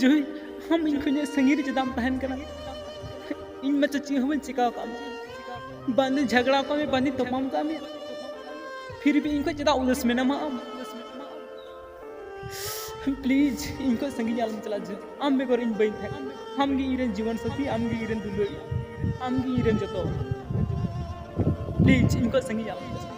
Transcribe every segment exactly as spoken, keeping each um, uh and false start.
ᱡᱩᱦᱤ, ᱟᱢ ᱤᱧ ᱠᱷᱚᱱᱟᱜ ᱥᱟᱺᱜᱤᱧ ᱨᱮ ᱪᱮᱫᱟᱜ ᱮᱢ ᱛᱟᱦᱮᱱ ᱠᱟᱱᱟ? ᱤᱧ ᱢᱟᱪᱚ ᱪᱮᱫ ᱦᱚᱸ ᱵᱟᱹᱧ ᱪᱤᱠᱟᱹ ᱟᱠᱟᱫ ᱢᱮᱭᱟ᱾ ᱵᱟᱝ ᱫᱚᱧ ᱡᱷᱟᱜᱽᱲᱟ ᱟᱠᱟᱫ ᱢᱮᱭᱟ, ᱵᱟᱝ ᱫᱚᱧ ᱛᱟᱯᱟᱢ ᱟᱠᱟᱫ ᱢᱮᱭᱟ᱾ ᱯᱷᱤᱨ ᱵᱷᱤ ᱤᱧ ᱠᱷᱚᱱ ᱪᱮᱫᱟᱜ ᱩᱫᱟᱹᱥ ᱢᱮᱱᱟᱢᱟ ᱟᱢ? ᱯᱞᱤᱡᱽ, ᱤᱧ ᱠᱷᱚᱱ ᱥᱟᱺᱜᱤᱧ ᱟᱞᱚᱢ ᱪᱟᱞᱟᱜᱼᱟ ᱡᱩᱦᱤ᱾ ᱟᱢ ᱵᱮᱜᱚᱨ ᱤᱧ ᱵᱟᱹᱧ ᱛᱟᱦᱮᱸ᱾ ᱟᱢ ᱜᱮ ᱤᱧ ᱨᱮᱱ ᱡᱤᱵᱚᱱ ᱥᱟᱛᱷᱤ, ᱟᱢ ᱜᱮ ᱤᱧ ᱨᱮᱱ ᱫᱩᱞᱟᱹᱲᱤᱭᱟᱹ, ᱟᱢ ᱜᱮ ᱤᱧ ᱨᱮᱱ ᱡᱚᱛᱚ᱾ ᱯᱞᱤᱡᱽ, ᱤᱧ ᱠᱷᱚᱱ ᱥᱟᱺᱜᱤᱧ ᱟᱞᱚᱢ ᱪᱟᱞᱟᱜᱼᱟ᱾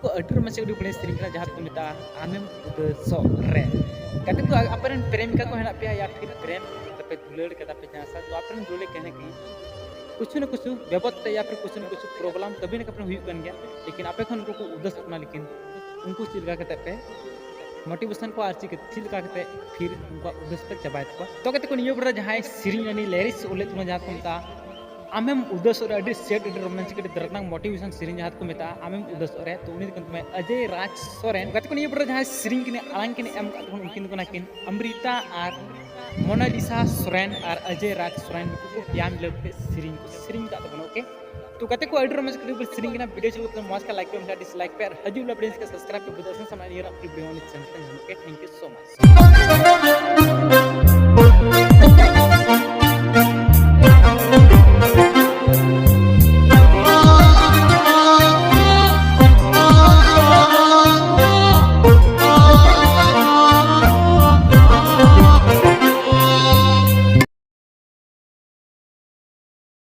ᱠᱚ ᱟᱹᱰᱤ ᱨᱚᱢᱚᱡᱽ ᱟᱹᱰᱤ ᱵᱚᱲᱤᱭᱟ ᱥᱮᱨᱮᱧ ᱠᱟᱱᱟ, ᱡᱟᱦᱟᱸ ᱫᱚᱠᱚ ᱢᱮᱛᱟᱜᱼᱟ ᱟᱢᱮᱢ ᱩᱫᱟᱹᱥᱚᱜ ᱨᱮ᱾ ᱜᱟᱛᱮ ᱠᱚ, ᱟᱯᱮ ᱨᱮᱱ ᱯᱨᱮᱢᱤᱠᱟ ᱠᱚ ᱦᱮᱱᱟᱜ ᱯᱮᱭᱟ ᱭᱟ ᱯᱷᱤᱨ ᱯᱨᱮᱢ ᱠᱟᱛᱮ ᱯᱮ ᱫᱩᱞᱟᱹᱲ ᱠᱟᱫᱟ ᱯᱮ ᱡᱟᱦᱟᱸ ᱥᱟᱶ, ᱛᱚ ᱟᱯᱮ ᱨᱮᱱ ᱫᱩᱞᱟᱹᱲ ᱠᱟᱦᱱᱤ ᱠᱤ ᱠᱩᱪᱷᱩ ᱱᱟ ᱠᱩᱪᱷᱩ ᱵᱮᱵᱚᱫ ᱛᱮ ᱭᱟ ᱯᱷᱤᱨ ᱠᱩᱪᱷᱩ ᱱᱟ ᱠᱩᱪᱷᱩ ᱯᱨᱚᱵᱞᱮᱢ ᱠᱟᱹᱵᱷᱤ ᱱᱟ ᱠᱟᱵᱷᱤ ᱦᱩᱭᱩᱜ ᱠᱟᱱ ᱜᱮᱭᱟ, ᱞᱮᱠᱤᱱ ᱟᱯᱮ ᱠᱷᱚᱱ ᱩᱱᱠᱩ ᱠᱚ ᱩᱫᱟᱹᱥᱚᱜ ᱠᱟᱱᱟ, ᱞᱮᱠᱤᱱ ᱩᱱᱠᱩ ᱪᱮᱫ ᱞᱮᱠᱟ ᱠᱟᱛᱮ ᱯᱮ ᱢᱳᱴᱤᱵᱷᱮᱥᱚᱱ ᱠᱚᱣᱟ ᱟᱨ ᱪᱮᱫ ᱪᱮᱫ ᱞᱮᱠᱟ ᱠᱟᱛᱮ ᱯᱷᱤᱨ ᱩᱱᱠᱩᱣᱟᱜ ᱩᱫᱟᱹᱥ ᱯᱮ ᱪᱟᱵᱟᱭ ᱛᱟᱠᱚᱣᱟ᱾ ᱛᱚ ᱜᱟᱛᱮ ᱠᱚ, ᱱᱤᱭᱟᱹ ᱵᱮᱲᱟ ᱡᱟᱦᱟᱸᱭ ᱥᱮᱨᱮᱧ ᱨᱮᱱᱤᱡ ᱞᱮᱨᱤᱠᱥ ᱚᱞ ᱞᱮᱫ ᱛᱟᱵᱚᱱᱟ, ᱡᱟᱦᱟᱸ ᱠᱚ ᱢᱮᱛᱟᱜᱼᱟ ᱟᱢᱮᱢ ᱩᱫᱟᱹᱥᱚᱜ ᱨᱮ, ᱟᱹᱰᱤ ᱥᱮᱴ, ᱟᱹᱰᱤ ᱨᱳᱢᱟᱱᱴᱤᱠ, ᱟᱹᱰᱤ ᱫᱟᱨᱟᱛᱱᱟᱠ ᱢᱳᱴᱤᱵᱷᱮᱥᱚᱱ ᱥᱮᱨᱮᱧ ᱡᱟᱦᱟᱸ ᱫᱚᱠᱚ ᱢᱮᱛᱟᱜᱼᱟ ᱟᱢᱮᱢ ᱩᱫᱟᱹᱥᱚᱜ ᱨᱮ, ᱛᱚ ᱩᱱᱤ ᱫᱚ ᱠᱟᱱ ᱛᱟᱵᱚᱱᱟᱭ ᱚᱡᱚᱭ ᱨᱟᱡᱽ ᱥᱚᱨᱮᱱ᱾ ᱜᱟᱛᱮ ᱠᱚ, ᱱᱤᱭᱟᱹ ᱵᱮᱲᱟ ᱡᱟᱦᱟᱸᱭ ᱥᱮᱨᱮᱧ ᱠᱤᱱ ᱟᱲᱟᱝ ᱠᱤᱱ ᱮᱢ ᱟᱠᱟᱫ ᱛᱟᱵᱚᱱᱟ, ᱩᱱᱠᱤᱱ ᱫᱚ ᱠᱟᱱᱟ ᱠᱤᱱ ᱟᱢᱨᱤᱛᱟ ᱟᱨ ᱢᱳᱱᱟᱞᱤᱥᱟ ᱥᱚᱨᱮᱱ ᱟᱨ ᱚᱡᱚᱭ ᱨᱟᱡᱽ ᱥᱚᱨᱮᱱ, ᱱᱩᱠᱩ ᱠᱚ ᱯᱮᱭᱟ ᱢᱤᱞᱟᱹᱣ ᱠᱟᱛᱮ ᱥᱮᱨᱮᱧ ᱠᱚ ᱥᱮᱨᱮᱧ ᱟᱠᱟᱫ ᱛᱟᱵᱚᱱᱟ᱾ ᱳᱠᱮ, ᱛᱚ ᱜᱟᱛᱮ ᱠᱚ, ᱟᱹᱰᱤ ᱨᱚᱢᱚᱡᱽ ᱠᱟᱛᱮ ᱵᱚᱱ ᱥᱮᱨᱮᱧ ᱠᱟᱱᱟ᱾ ᱵᱷᱤᱰᱤᱭᱳ ᱪᱟᱹᱞᱩ ᱠᱟᱛᱮ ᱢᱚᱡᱽ ᱠᱷᱟᱱ ᱞᱟᱭᱤᱠ ᱯᱮ, ᱵᱟᱝᱠᱷᱟᱱ ᱰᱤᱥᱞᱟᱭᱤᱠ ᱯᱮ, ᱟᱨ ᱦᱤᱡᱩᱜ ᱞᱟᱹᱜᱤᱫ ᱥᱟᱵᱥᱠᱨᱟᱭᱤᱵ ᱯᱮ, ᱵᱩᱫᱷ ᱟᱥᱮᱱ ᱥᱟᱢᱟᱭ ᱱᱤᱭᱟᱹ ᱨᱟᱯ ᱵᱷᱤᱰᱤᱭᱳ ᱚᱱᱮ ᱪᱮᱱᱮᱞ ᱯᱮ ᱧᱟᱢ᱾ ᱳᱠᱮ, ᱛᱷᱮᱝᱠ ᱭᱩ ᱥᱳ ᱢᱟᱪ᱾